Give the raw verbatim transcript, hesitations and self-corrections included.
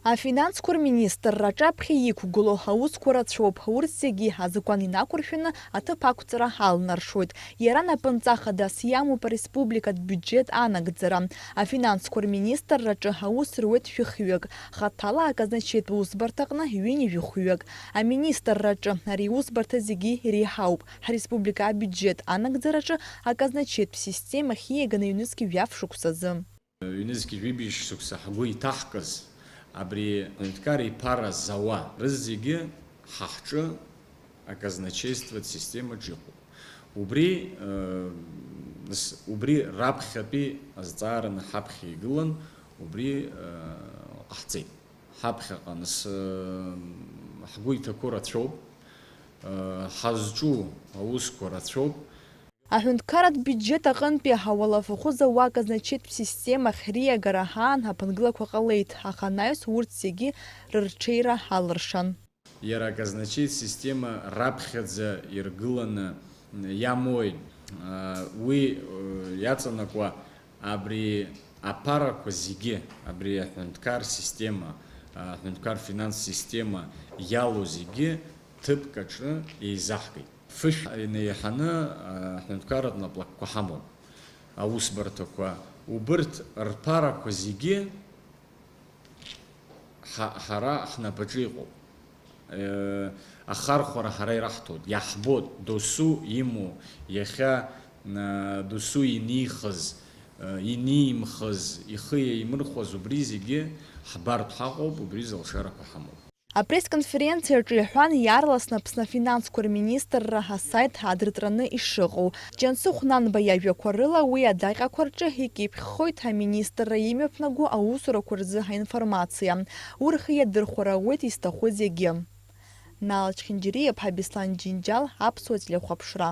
Афинансқәа рминистрра аҿаԥхьа иқәгылоу аусқәа рацәоуп, урҭ зегьы азакәан инақәыршәаны аҭыԥ ақәҵара алнаршоит. Иара напынҵа хадас иамоуп ареспубликатә биуџьет анагӡара. Афинансқәа рминистрраҿы аус руеит шәыхҩык, хаҭала аказначеитә усбарҭаҟны ҩынҩажәи хәҩык. Аминистрраҿы ари иусбарҭа зегьы иреиҳауп. Ҳреспублика абиуџьет анагӡараҿы аказначеитә система хиаганы ҩнызқь жәаф шықәсазы. Ҩнызқь жәибжь шықәса ҳгәы иҭаҳкыз абри аҳәынҭқар иԥара зауа рызегьы ҳа ҳҿы аказначеистратә системаҿ иҟоуп. Убри, э, с-, убри раԥхьатәи азҵаараны ҳаԥхьа игылан, убри, э, ҟаҳҵеит. Ҳаԥхьаҟа нас, э, ҳгәы иҭақәоу рацәоуп, э, ҳазҿу аусқәа рацәоуп. Аҳәынҭқарратә биуџьет аҟынтәи ауалафахәы зауа аказначеитә система ахьриагара аан аԥынгылақәа ҟалеит, аха анаҩс урҭ зегьы рырҽеира алыршан. Иара аказначеитә система раԥхьаӡа иргыланы иамои, уи иаҵанакуа абри аԥарақәа зегьы, абри аҳәынҭқар система, аҳәынҭқар финанс система иалоу зегьы ҭыԥк аҿы еизаҳгеит. Фышә инеиҳаны аҳәынҭқарратә наплакқәа ҳамоуп, аусбарҭақәа, убырҭ рԥарақәа зегьы ҳа-, ҳара ҳнапаҿы иҟоуп. Э, ахархәара ҳара ираҳҭоит, иаҳбоит, досу имоу, иахьа, э, досу инихыз, э, инимхыз, ихы иаимырхәаз, убри зегьы ҳбартә ҳаҟоуп, убри рзы алшарақәа ҳамоуп. Апресс-конференциаҿы иҳәан, иаарласны Аԥсны афинансқәа рминистрра асаит аадыртәраны ишыҟоу. Џьансыхә Нанба иажәақәа рыла, уи адаҟьақәа рҿы икьыԥхьхоит аминистрра имҩаԥнаго аусурақәа рзы аинформациа. Урҭ иадырхәара ауеит изҭаху зегьы. Нал Чхинџьариаԥҳа, Беслан Џьынџьал, Аԥсуа телехәаԥшра.